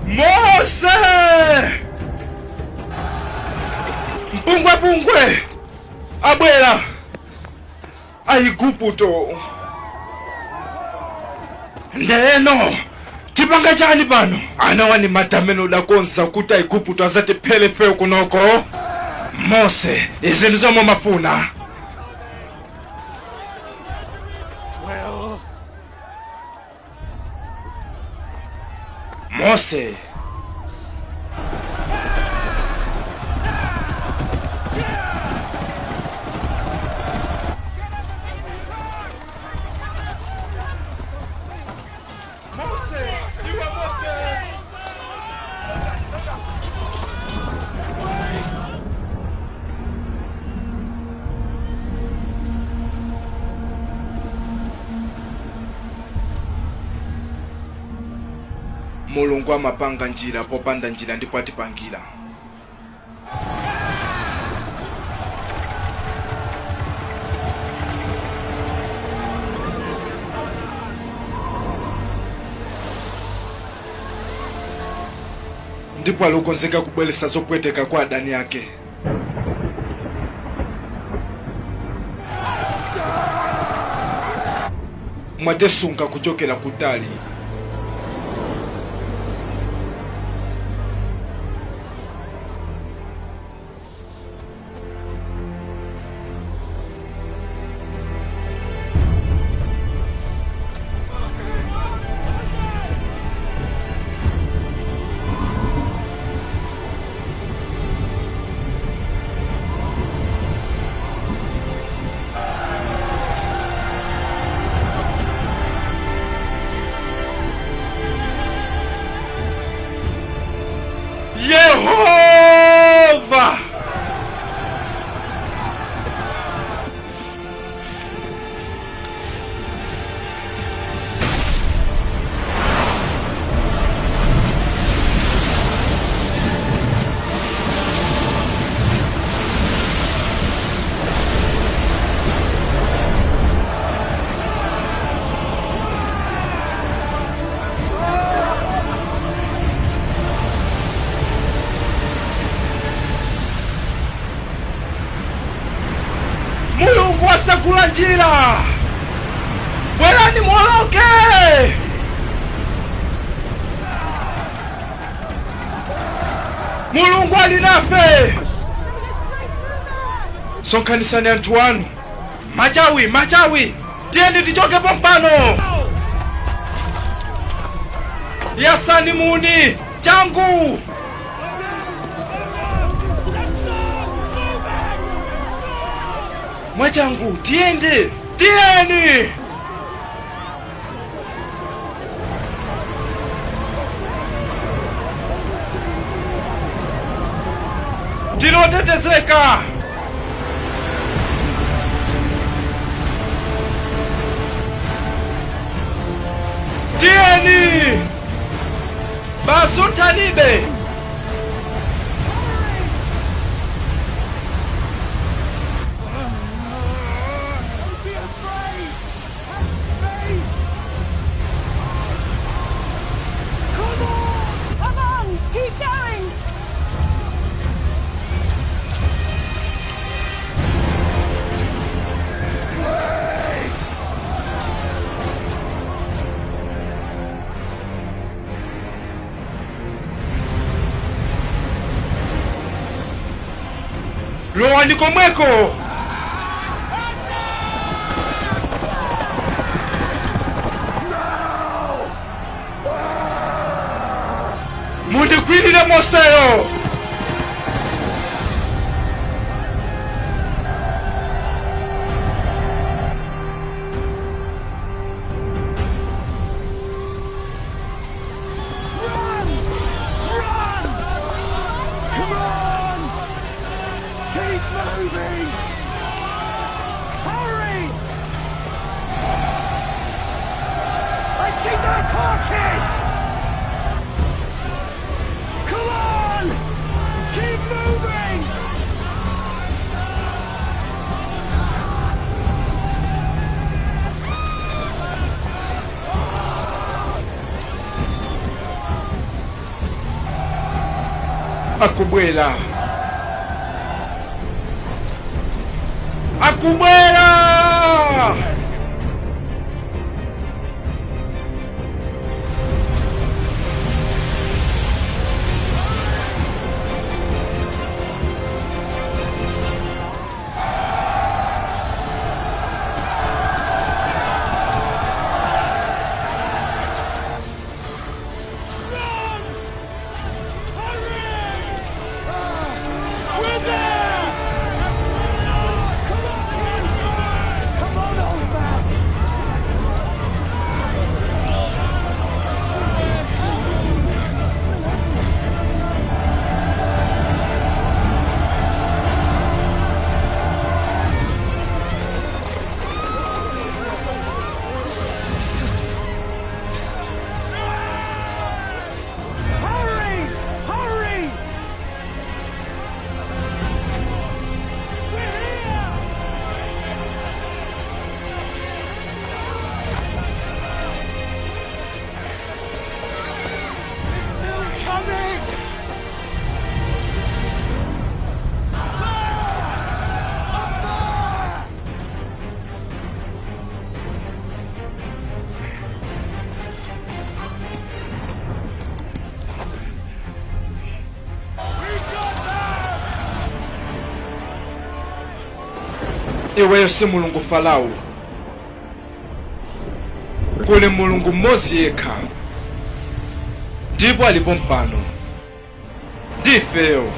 Mose! Mpungwepungwe abwera Aigupto. Ndeno tipanga chani pano? Anawa ni madzi amene udakonza kuti Aigupto azatiphere feyo kunoko. Mose, izi ndi zomwe mafuna. Well, Mose, Mose, iwe Mose. Mulungu amapanga njira popanda njira ndipo atipangira. Ndipo alikukonzeka kubweretsa zopweteka kwa adani ake. Mwatesunga kuchokera kutali. Yehova! Mulungu wasakula njira. Bwerani muoloke. Mulungu ali nafe. Sonkhanisani anthu anu. Machawi, machawi, tiyeni tichoke pompano. Yasani muni changu. Mwachangu, tiyende, tiyeni. Tinotetezeka. Tiyeni basuntanibe. Don't be afraid! Have faith! Come on! Come on, keep going! Lowani komweko. Mundigwirire Moseyo. Run! Run! Come on! Keep moving! Hurry! I see their torches! Come on! Akubwera, akubwera! Run! Hurry! We're there! Come on! Come on, old man! Hurry! Hurry! We're here! They're still coming! There! Up there! We've got them! Iweyo si Mulungu, Farao. Kuli Mulungu mmodzi yekha, ndipo alipo mpano ndifeyo.